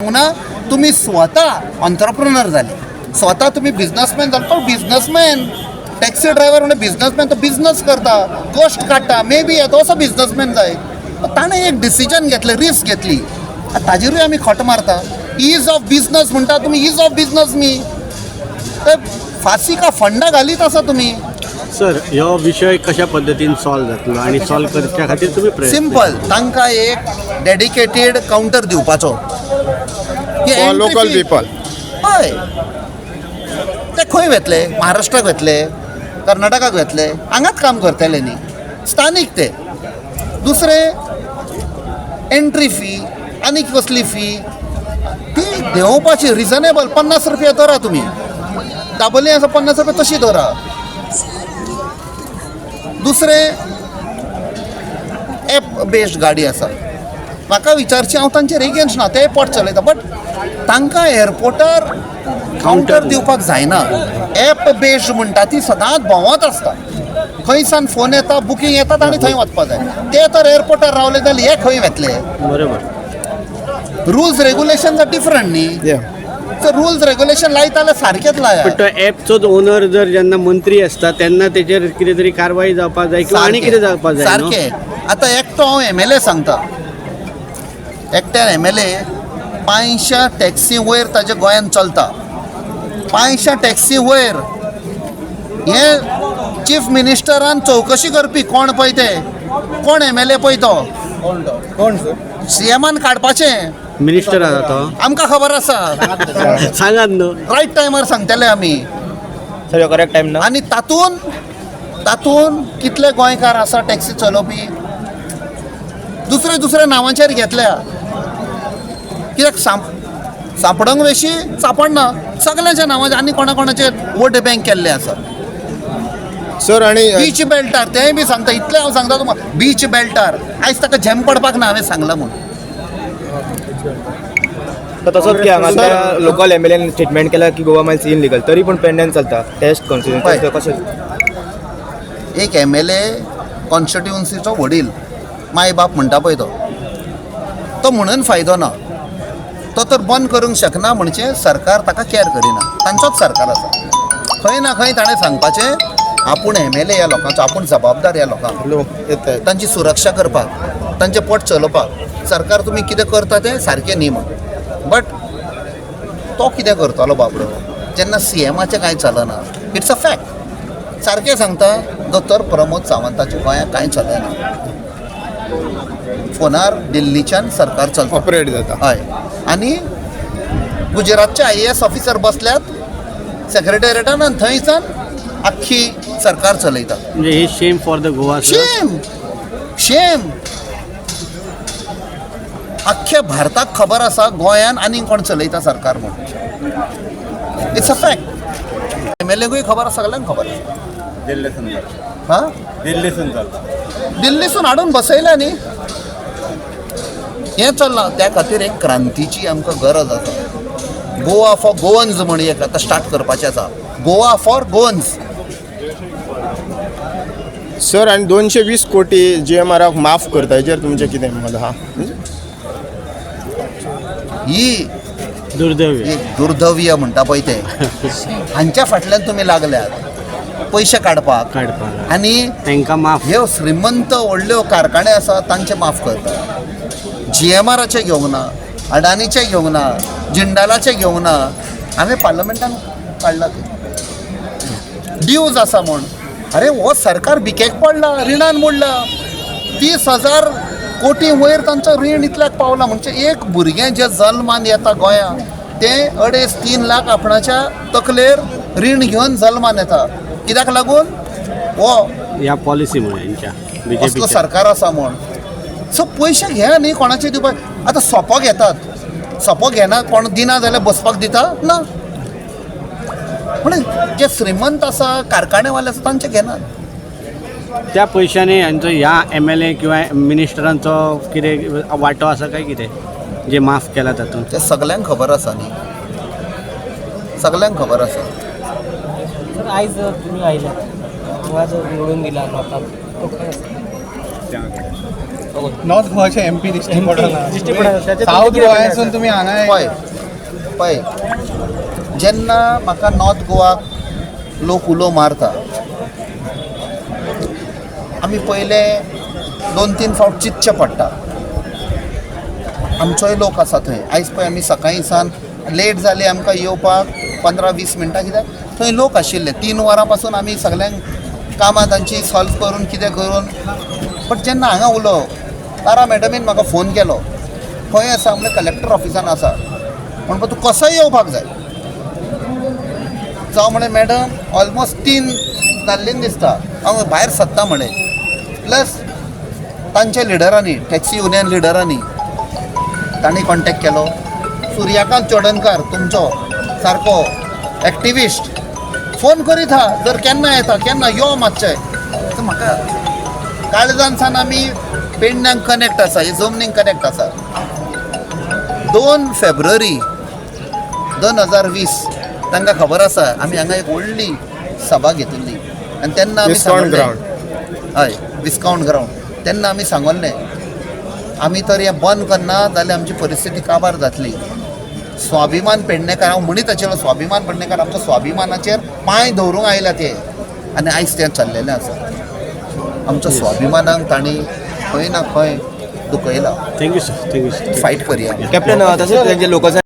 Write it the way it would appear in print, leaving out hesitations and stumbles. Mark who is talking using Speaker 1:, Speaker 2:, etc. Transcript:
Speaker 1: ना, तुमी स्वता ऑन्त्रप्रुनर जाले, स्वता तुमी बिजनसमॅन जाले. तो बिजनसमॅन, टॅक्सी ड्रायव्हर म्हणजे बिजनसमॅन, तो बिजनस करता, कश्ट काडटा, मे बी येदोसो बिजनसमॅन जाय. ताणें एक डिसिजन घेतलें, रिस्क घेतली, ताजेरूय आमी खट मारता. Is of business म्हणटा तुमी, is of business न्ही, ते फासी का फंडां घालीत आसा तुमी.
Speaker 2: सर, ह्यो विशय कशा पद्दतीन सॉल्व जातलो आनी सॉल्व करच्या खातीर तुमी प्रयत्न
Speaker 1: सिंपल, तांकां एक डेडिकेटेड कावंटर दिवपाचो की
Speaker 3: for
Speaker 1: entry
Speaker 3: local
Speaker 1: fee.
Speaker 3: People.
Speaker 1: हय, ते खंय वेतले? महाराष्ट्राक वेतले, कर्नाटकाक वेतले, हांगाच काम करतले न्ही, स्थानीक ते. दुसरें, एंट्री फी आनी कसली फी ती देंवोवपाची, रिजनेबल. 50 रुपया धरा तुमी, दाबोली आसा 50 रुपया, तशी धरा. दुसरें, एप बेस्ड गाडी आसा. म्हाका विचारची, हांव तांचेर एगेन्स्ट ना, ते पोट चलयता, बट तांकां एअरपोर्टार कावंटर दिवपाक जायना. एप बेस्ड म्हणटा ती सदांच भोंवत आसता, खंयसान फोन येता, बुकींग येता, ताणी थंय वचपा जाय. ते तर एअरपोर्टार रावले जाल्यार हे खंय वेतले?
Speaker 2: बरोबर.
Speaker 1: रुल्स रेगुलेशन आर डिफरंट न्ही, सो रुल्स रेगुलेशन लायता जाल्यार सारकेच लाया.
Speaker 2: पण तो ॲपचोच ओनर जर जेन्ना मंत्री आसता तेन्ना तेचेर कितें तरी कारवाय जावपाक जाय किंवा आनी कितें जावपाक जाय न्हू?
Speaker 1: सारकें. आतां एकटो हांव एमएलए सांगता, एकट्यान एमएलए 500 टॅक्सी वयर ताच्या गोंयांत चलता, 500 टॅक्सी वयर. हे चीफ मिनिस्टरान चवकशी करपी कोण पळय ते, कोण एमएलए पळय तो.
Speaker 3: कोण सर?
Speaker 1: सीएमान काडपाचें.
Speaker 2: मिनिस्टर आसा तो.
Speaker 1: आमकां खबर आसा.
Speaker 2: सांगात न्हू.
Speaker 1: रायट टायमार सांगतले आमी.
Speaker 4: सर, करेक्ट टायम ना.
Speaker 1: आनी तातूंत तातूंत कितले गोंयकार आसा टॅक्सी चलोवपी, दुसऱ्या दुसऱ्या नांवांचेर घेतल्या. कित्याक सांपडोंक वेशी सांपडना सगळ्यांच्या नांवांचेर आनी कोणा कोणाचेर वोट बँक केल्ले आसा.
Speaker 3: सर, आणि
Speaker 1: बीच बेल्टार तेंय बी सांगता, इतलें हांव सांगता तुमकां, बीच बेल्टार आयज ताका झेम पडपाक ना हांवें सांगलां म्हूण.
Speaker 4: तर तसोच की हांगासर लोकल एमएलएन स्टेटमेंट केला की गोवा मायल्स इनलिगल, तरी पण पेंडेंट चलता टेस्ट कॉन्स्टिट्युएन्सी, कशें?
Speaker 1: एक एमएलए कॉन्स्टिट्युन्सीचो वडील, माय बाप म्हणटा पळय तो, तो म्हणून फायदो ना. तो तर बंद करूंक शकना, म्हणजे सरकार ताका कॅर करिना. तांचोच सरकार आसा. खंय ना खंय ताणें सांगपाचें, आपूण एमएलए ह्या लोकांचो, आपूण जबाबदार ह्या लोकांक,
Speaker 3: लोक येतात.
Speaker 1: तांची सुरक्षा करपाक, तांचें पोट चलोवपाक. सरकार तुमी कितें करता तें सारकें न्ही म्हण. बट तो कितें करतलो बाबडो, जेन्ना सीएमाचें कांय चलना? It's a fact. सारकें सांगता, दोतोर प्रमोद सावंताचें गोंयांत कांय चलना. फोनार दिल्लीच्यान सरकार चलता.
Speaker 3: ऑपरेट जाता.
Speaker 1: हय, आनी गुजरातचे आयएएस ऑफिसर बसल्यात सेक्रेटेरिएटान आनी थंयसान आख्खी सरकार चलयता.
Speaker 2: म्हणजे ही shame for the Goa, sir.
Speaker 1: Shame, shame. अख्ख्या भारताक खबर आसा गोंयान आनी कोण चलयता सरकार म्हूण. It's a fact. एमएलएकूय खबर आसा, सगल्यांक खबर आसा.
Speaker 5: दिल्लीसून.
Speaker 1: हां.
Speaker 5: दिल्लीसून चलता.
Speaker 1: दिल्लीसून हाडून बसयल्या न्ही. हें चल्लां. त्या खातीर एक क्रांतीची आमकां गरज आसा. गोवा फॉर गोवन्स म्हण एक आतां स्टार्ट करपाचें आसा, गोवा फॉर गोवन्स.
Speaker 3: सर, आणि 220 कोटी जीएमआराक माफ करता, हेजेर तुमचें कितें मत आहा?
Speaker 1: ही
Speaker 2: दुर्दैवी.
Speaker 1: एक दुर्दैव्य म्हणटा पळय तें. हांच्या फाटल्यान तुमी लागल्यात पयशे काडपाक.
Speaker 2: काडपाक.
Speaker 1: आनी
Speaker 2: तांकां माफ.
Speaker 1: ह्यो श्रीमंत व्हडल्यो कारखाने आसा तांचे माफ करता. जीएमआराचे घेवंक ना, अडानीचे घेवंक ना, जिंडालाचे घेवंक ना. हांवें पार्लमेंटान काडला ते ड्यूज आसा म्हूण. अरे, हो सरकार भिकेक पडला, रिणान मोडला. 30,000 कोटी वयर तांचो रीण इतल्याक पावला. म्हणजे एक भुरगें जें जल्मान येता गोंयांत तें 2.5-3 लाख आपणाच्या तकलेर रीण घेवन जल्मान येता. कित्याक लागून? हो
Speaker 2: ह्या पॉलिसी मुळे हेंच्या
Speaker 1: असलो
Speaker 2: बीजेपीच्या.
Speaker 1: सरकार आसा म्हूण. सो पयशे घे न्ही, कोणाचे दिवपाक आतां सोपो घेतात. सोपो घेना, कोण दिना जाल्यार बसपाक दिता ना. म्हणून जे श्रीमंत आसा, कारखानेवाले आसा, तांचे घेनात.
Speaker 2: त्या पयशांनी हांचो ह्या एमएलए किंवा मिनिस्टरांचो कितें वांटो आसा काय कितें, जे माफ केला तातूंत?
Speaker 1: ते सगल्यांक खबर आसा न्ही, सगल्यांक खबर आसा.
Speaker 6: सर, आयज तुमी आयल्यात, गोवा जो निवडून दिला लोकांक, तो खंय आसा? नॉर्थ गोवाचे एमपी दिश्टी पडना.
Speaker 4: दिश्टी पडना. ताचेर
Speaker 6: साऊथ
Speaker 4: तुमचें कितें
Speaker 6: गोवासून तुमी हांगा
Speaker 1: पळय पळय, जेन्ना म्हाका नॉर्थ गोवाक लोक उलो मारता, आमी पयले 2-3 फावट चिंतचें पडटा. आमचोय लोक आसा थंय. आयज पळय आमी सकाळीं सान लेट जाली आमकां येवपाक 15-20 मिनटां, कित्याक थंय लोक आशिल्ले. 3 वरां पासून आमी सगल्यांक कामां तांची सॉल्व करून कितें करून. बट जेन्ना हांगा उलो तारा मॅडमीन म्हाका फोन केलो, खंय आसा म्हणल्यार कलेक्टर ऑफिसान आसा. म्हणपा तूं कसोय येवपाक जाय. जावं म्हणलें मॅडम ऑलमोस्ट 3 जाल्लीं दिसता, हांव भायर सरता म्हणलें. प्लस तांच्या लिडरांनी, टॅक्सी युनियन लिडरांनी तांणी कॉन्टेक्ट केलो. सुर्यकांत चोडणकार तुमचो सारको एक्टिविस्ट फोन करीत हा, जर केन्ना येता केन्ना यो मातशें. तर म्हाका काळजान सान आमी पेडण्यांक कनेक्ट आसा, हे जमनीक कनेक्ट आसा. 2 फेब्रुवारी 2020 तांकां खबर आसा आमी हांगा एक व्हडली सभा घेतिल्ली आनी तेन्ना आमी
Speaker 3: विस्काउंट
Speaker 1: सांगल्लें-
Speaker 3: ग्रावंड.
Speaker 1: हय, विस्काउंट ग्रावंड. तेन्ना आमी सांगल्लें आमी तर हें बंद करना जाल्यार आमची परिस्थिती काबार जातली. स्वाभिमान पेडणेकार, हांव म्हणीत आशिल्लो स्वाभिमान पेडणेकार आमच्या स्वाभिमानाचेर पांय दवरूंक आयला ते, आनी आयज तें चल्लेलें आसा. आमच्या स्वाभिमानाक तांणी खंय ना खंय दुखयला.
Speaker 2: Thank you sir, thank you sir.
Speaker 1: Fight करया.
Speaker 4: कॅप्टन, तशेंच तेंचे लोकांचे